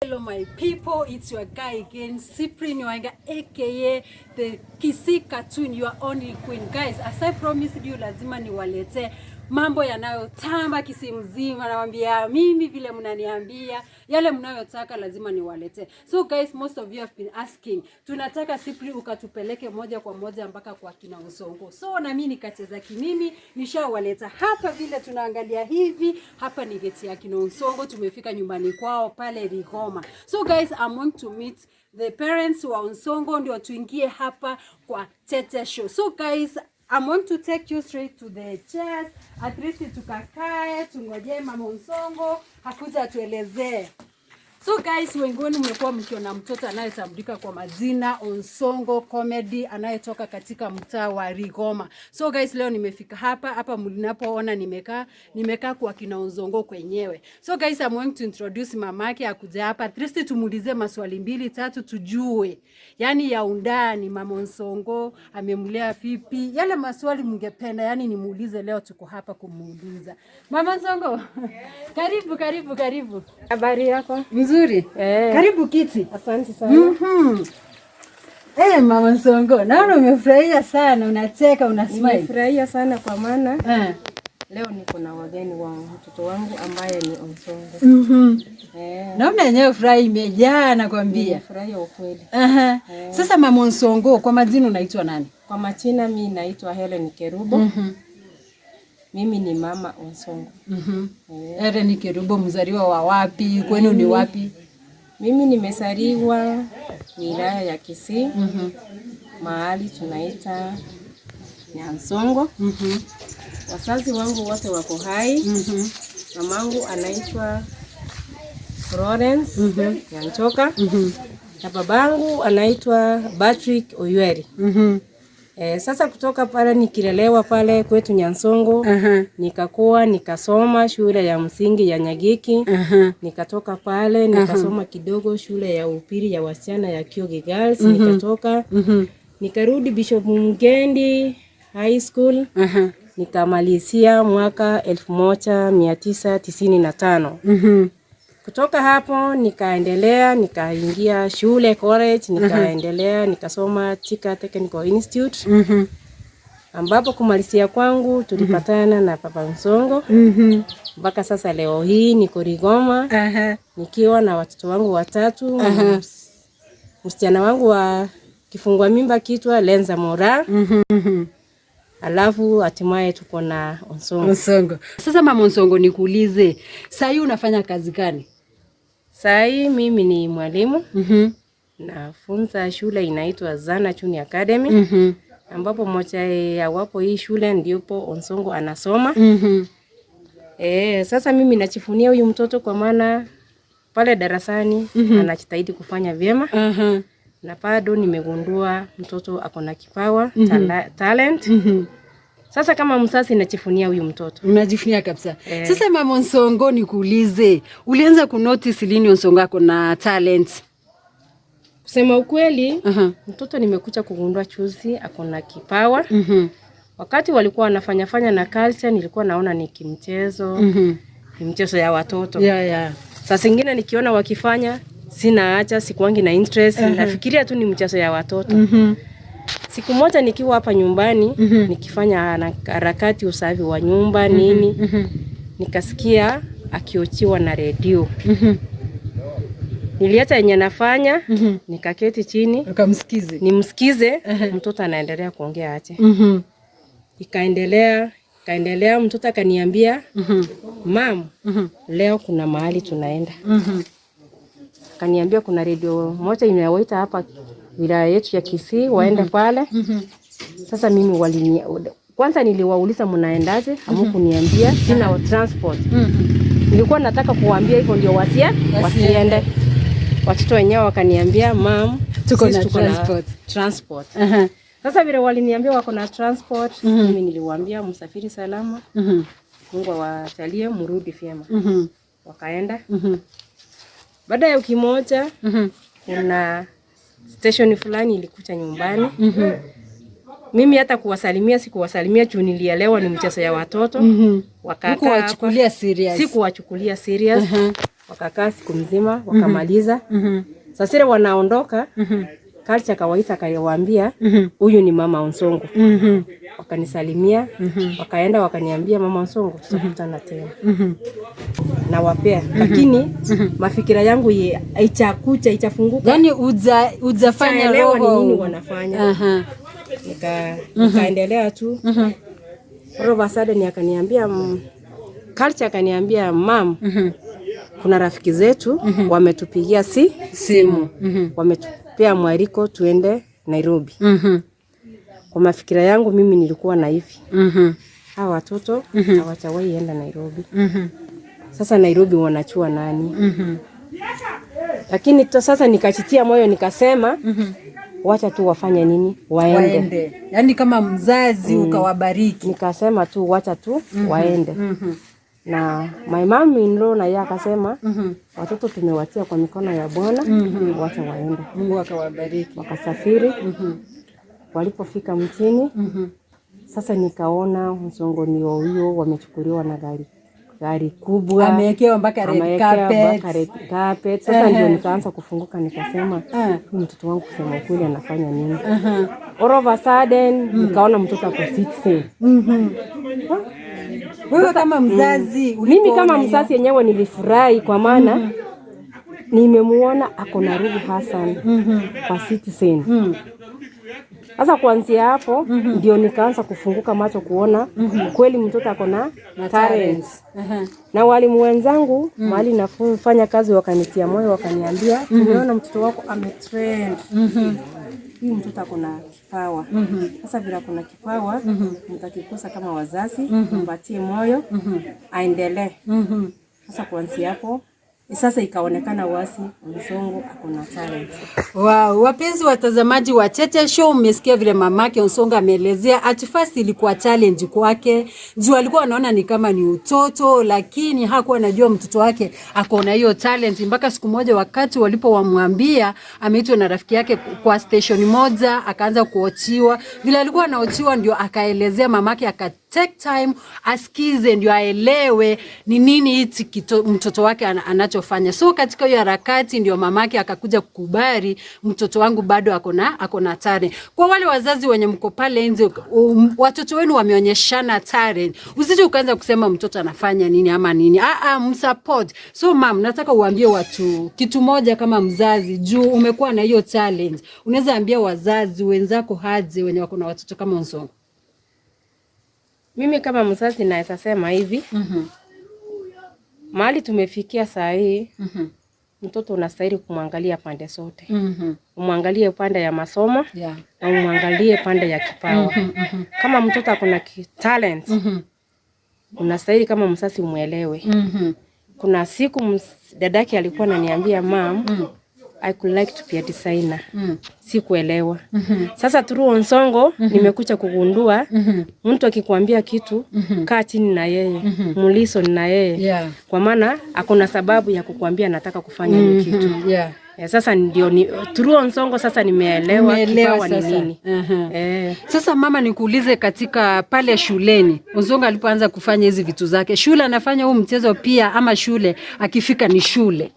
Hello my people, it's your guy again, Cyprian Wanga, aka the Kisii Cartoon, your only queen. Guys, as I promised you, lazima niwalete mambo yanayotamba Kisii mzima. Nawambia mimi vile mnaniambia yale mnayotaka lazima niwalete. So guys, most of you have been asking, tunataka Cyprian ukatupeleke moja kwa moja mpaka kwa kina Onsongo. So na mimi nikacheza kimimi, nishawaleta hapa vile tunaangalia hivi, hapa ni geti ya kina Onsongo, tumefika nyumbani kwao pale Rigoma. So guys, I'm going to meet the parents wa Onsongo ndio tuingie hapa kwa Tete Show. So guys, I'm going to take you straight to the chairs. At least tukakae, tungojee mama Onsongo akuja atuelezee. So guys, wengi wenu mmekuwa mkiona mtoto anayetambulika kwa majina Onsongo Comedy anayetoka katika mtaa wa Rigoma. So guys, leo nimefika hapa hapa mlinapoona nimekaa kwa kina Onsongo kwenyewe. So guys, I'm going to introduce mamake akuja hapa. At least tumuulize maswali mbili tatu tujue. Yani ya undani mama Onsongo amemlea vipi? Yale maswali mngependa yani nimuulize leo, tuko hapa kumuuliza. Mama Onsongo. Karibu, karibu, karibu. Habari yako? Mzuri. Eh. Karibu kiti. Asante sana. Mama Nsongo, naona umefurahia sana, unacheka, una smile. Nimefurahia sana kwa maana leo niko na wageni wa mtoto wangu ambaye ni Onsongo. Naona yenyewe furaha imejaa nakwambia. Nimefurahia ukweli. Aha. Sasa Mama Nsongo, kwa majina unaitwa nani? Kwa majina mi naitwa Helen Kerubo. Mimi ni mama Onsongo. Helen Kerubo, mzaliwa wa wapi? Kwenu ni wapi? Mimi nimezaliwa wilaya ya Kisii, mahali tunaita Nyansongo. Wazazi wangu wote wako hai. Mamangu anaitwa Florence Nyanchoka na babangu anaitwa Patrick Oyweri. Sasa kutoka pale nikilelewa pale kwetu Nyansongo, nikakuwa nikasoma shule ya msingi ya Nyagiki. Nikatoka pale nikasoma kidogo shule ya upili ya wasichana ya Kiogi Girls. Nikatoka, nikarudi Bishop Mugendi High School, nikamalizia mwaka 1995. Kutoka hapo nikaendelea, nikaingia shule college, nikaendelea nikasoma Thika Technical Institute, ambapo kumalizia kwangu tulipatana na Papa Nsongo mpaka sasa leo hii niko Rigoma nikiwa na watoto wangu watatu. Msichana wangu wa kifungua mimba akiitwa Lenza Mora, alafu hatimaye tuko na Onsongo. Onsongo. Sasa mama Onsongo, nikuulize, saa hii unafanya kazi gani? Saa hii mimi ni mwalimu, nafunza shule inaitwa Zana Junior Academy, ambapo moja ya wapo hii shule ndipo Onsongo anasoma. Sasa mimi najivunia huyu mtoto kwa maana pale darasani anajitahidi kufanya vyema na bado nimegundua mtoto ako na kipawa, talent. Sasa kama mzazi najivunia huyu mtoto. Unajivunia kabisa. Eh. Sasa mama Onsongo, nikuulize, ulianza kunotice lini Onsongo ako na talent? Kusema ukweli, mtoto nimekuja kugundua juzi ako na kipawa. Wakati walikuwa wanafanya fanya na culture, nilikuwa naona ni kimchezo, ni mchezo ya watoto. Saa zingine nikiona wakifanya sina acha, sikuangi na interest, nafikiria tu ni mchezo ya watoto. Siku moja nikiwa hapa nyumbani, nikifanya harakati usafi wa nyumba nini, nikasikia akiochiwa na redio. Niliacha yenye nafanya, nikaketi chini Ukamsikize. Nimsikize mtoto anaendelea kuongea aje. Ikaendelea, ikaendelea, mtoto akaniambia, "Mum, leo kuna mahali tunaenda." Akaniambia kuna redio moja imewaita hapa wilaya yetu ya Kisii waende pale. Sasa mimi kwanza niliwauliza, "Mnaendaje? Hamkuniambia, sina transport." Nilikuwa nataka kuwaambia hivyo ndio wasiende. Watoto wenyewe wakaniambia, "Mum, Tuko sisi na tuko transport." transport." Sasa vile waliniambia wako na transport, mimi niliwaambia, "Msafiri salama, Mungu awajalie mrudi vyema." Wakaenda. Baada ya wiki moja, kuna station fulani ilikuja nyumbani. Mimi hata kuwasalimia sikuwasalimia juu nilielewa ni mchezo ya watoto. Wakakaa hapa. Hukuwachukulia serious. Sikuwachukulia serious. Wakakaa siku mzima wakamaliza. Sasa ile wanaondoka, Culture akawaita akawaambia, huyu ni mama Onsongo. Wakanisalimia, wakaenda wakaniambia, mama Onsongo, tutakutana tena. Nawapea, lakini mafikira yangu haichakucha, haichafunguka. Yaani ujafanya Sijaelewa ni roho. nini wanafanya. Nikaendelea tu. All of a sudden akaniambia, Culture akaniambia, mam, kuna rafiki zetu wametupigia Simu. Wametupea mwaliko tuende Nairobi. Kwa mafikira yangu mimi nilikuwa na hivi, hawa watoto hawajawahi enda Nairobi. Sasa Nairobi wanachua nani? Lakini to sasa nikajitia moyo nikasema, wacha tu wafanye nini, waende. Waende. Yaani kama mzazi ukawabariki. Nikasema tu wacha tu waende. Na my mom in law na yeye akasema, watoto tumewatia kwa mikono ya Bwana, wacha waende. Mungu akawabariki. Wakasafiri. Walipofika mjini, sasa nikaona Onsongo ndio huyo, wamechukuliwa na gari kubwa, Amewekewa mpaka red amewekewa carpet. mpaka red carpet. Sasa ndio nikaanza kufunguka, nikasema, huyu mtoto wangu kusema ukweli anafanya nini? All of a sudden nikaona mtoto ako Citizen. Wewe kama mzazi Mimi ulipoona kama hiyo- mzazi yenyewe nilifurahi kwa maana nimemuona ako na Lulu Hassan kwa Citizen. Sasa kuanzia hapo ndio nikaanza kufunguka macho kuona kweli mtoto ako na Na talent. talents. Na walimu wenzangu mahali nafanya kazi wakanitia moyo, wakaniambia, tumeona mtoto wako ametrend. Huyu mtoto ako na kipawa. Sasa vile ako na kipawa, mtakikosa kama wazazi, mpatie moyo aendelee. Sasa kuanzia hapo sasa ikaonekana wazi Onsongo ako na talent. Wow, wapenzi watazamaji wa Cheche Show, mmesikia vile mamake Onsongo ameelezea. At first ilikuwa challenge kwake juu alikuwa anaona ni kama ni utoto, lakini hakuwa anajua mtoto wake ako na hiyo talent, mpaka siku moja wakati walipowamwambia ameitwa na rafiki yake kwa station moja, akaanza kuochiwa. Vile alikuwa anaochiwa ndio akaelezea mamake, aka take time asikize ndio aelewe ni nini hichi mtoto wake anachofanya. So katika hiyo harakati ndio mamake akakuja kukubali mtoto wangu bado akona talent. Kwa wale wazazi wenye mko pale nje, watoto wenu wameonyeshana talent, usije ukaanza kusema mtoto anafanya nini ama nini. Msupport. So mam, nataka uambie watu kitu moja kama mzazi, juu umekuwa na hiyo challenge, unaweza ambia wazazi wenzako haje wenye wako na watoto kama Onsongo? Mimi kama mzazi naweza sema hivi, mahali tumefikia saa hii, mtoto unastahili kumwangalia pande zote. Umwangalie pande ya masomo na umwangalie pande ya kipawa. Kama mtoto akona talent, unastahili kama mzazi umwelewe. Kuna siku dadake alikuwa ananiambia, mam, I could like to be a designer. Sikuelewa. Sasa through Onsongo nimekuja kugundua, mtu akikwambia kitu, kaa chini na yeye, mulisten na yeye, kwa maana akona sababu ya kukwambia nataka kufanya hiyo kitu. Sasa ndio ni through Onsongo sasa nimeelewa Umeelewa kipawa ni sasa. nini. Sasa mama, nikuulize, katika pale shuleni Onsongo alipoanza kufanya hizi vitu zake, shule anafanya huu mchezo pia ama shule akifika ni shule?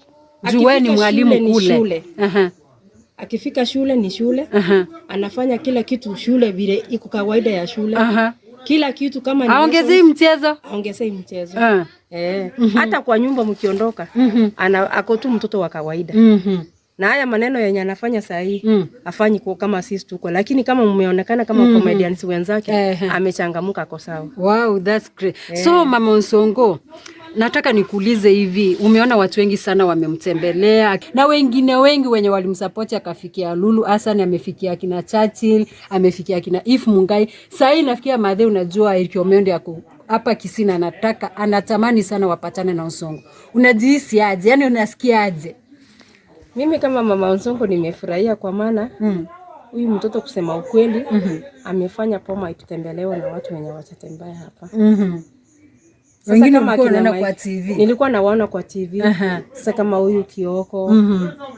Juu wewe ni Akifika mwalimu shule ni kule. shule. Akifika shule ni shule. Anafanya kila kitu shule vile iko kawaida ya shule. Kila kitu kama ni Aongezei lessons, mchezo? aongezei mchezo. Ah. Hata kwa nyumba mkiondoka, ana ako tu mtoto wa kawaida. Na haya maneno yenye anafanya saa hii, afanyi kwa kama sisi tuko, lakini kama mmeonekana kama comedians wenzake, amechangamuka, ako sawa. Wow, that's great. So Mama Onsongo, nataka nikuulize hivi, umeona watu wengi sana wamemtembelea na wengine wengi wenye walimsupport akafikia Lulu Hassan, amefikia akina Churchill, amefikia akina If Mungai. Sasa hii nafikia madhe, unajua Eric Omondi ako hapa Kisii na anataka anatamani sana wapatane na Onsongo. Unajihisi aje? Yaani unasikia aje? Mimi kama Mama Onsongo nimefurahia kwa maana huyu mtoto kusema ukweli, amefanya poma itembelewe na watu wenye wachatembea hapa. Sasa Wengine kama ulikuwa akina unaona kwa Mike- TV. Nilikuwa nawaona kwa TV. Sasa kama huyu Kioko,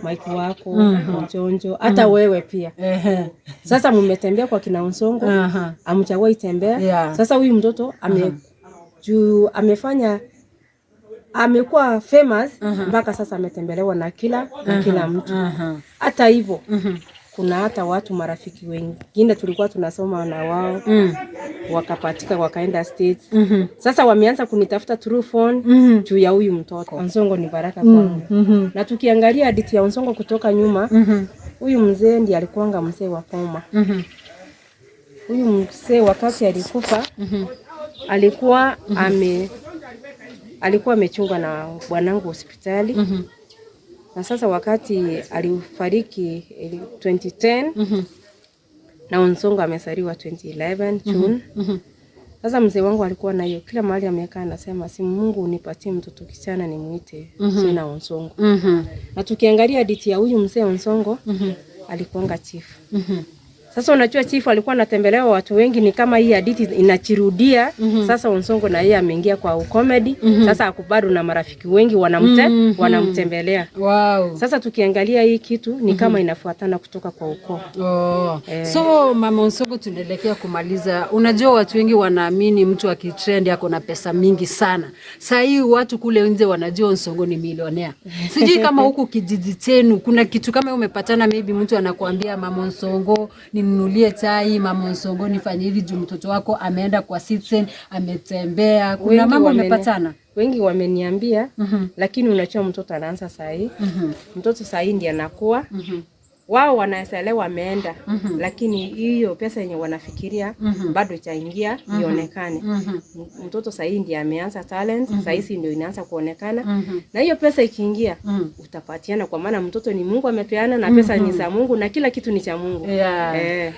Mike wako, Mchonjo, hata wewe pia. Sasa mmetembea kwa kina Onsongo, amchawahi tembea. Sasa huyu mtoto juu amefanya Amekuwa famous mpaka sasa ametembelewa na kila mtu. Hata hivyo, kuna hata watu, marafiki wengine tulikuwa tunasoma na wao, wakapatika wakaenda States. Sasa wameanza kunitafuta through phone juu ya huyu mtoto. Onsongo ni baraka kwangu. Na tukiangalia hadithi ya Onsongo kutoka nyuma, huyu mzee ndiye alikuwanga mzee wa poma. Huyu mzee wakati alikufa, alikuwa amechungwa na bwanangu hospitali. Na sasa wakati alifariki 2010, na Onsongo amezaliwa 2011 June. Sasa mzee wangu alikuwa na hiyo kila mahali amekaa anasema, "Si Mungu unipatie mtoto kijana nimuite jina Onsongo." Na tukiangalia hadithi ya huyu mzee Onsongo, alikuanga chief. Sasa unajua chief alikuwa anatembelewa watu wengi, ni kama hii hadithi inajirudia. Sasa Onsongo na yeye ameingia kwa comedy. Sasa ako bado na marafiki wengi wanamtembelea. Sasa tukiangalia hii kitu ni kama inafuatana kutoka kwa ukoo. Oh. So Mama Onsongo, tunaelekea kumaliza. Unajua watu wengi wanaamini mtu akitrend ako na pesa mingi sana. Saa hii watu kule nje wanajua Onsongo ni milionea. Sijui kama huku kijiji chenu kuna kitu kama umepatana, maybe mtu anakuambia, "Mama Onsongo, ninunulie chai, Mama Onsongo, nifanye hivi," juu mtoto wako ameenda kwa Citizen, ametembea. Kuna Wengi mambo umepatana? Wengi wameniambia, lakini unajua mtoto anaanza saa hii. Mtoto saa hii ndiye anakuwa. Wao wanaweza elewa ameenda, lakini hiyo pesa yenye wanafikiria bado itaingia ionekane. Mtoto saa hii ndiye ameanza talent, saa hizi ndio inaanza kuonekana. Na hiyo pesa ikiingia, utapatiana, kwa maana mtoto ni Mungu amepeana na pesa ni za Mungu na kila kitu ni cha Mungu. Eh.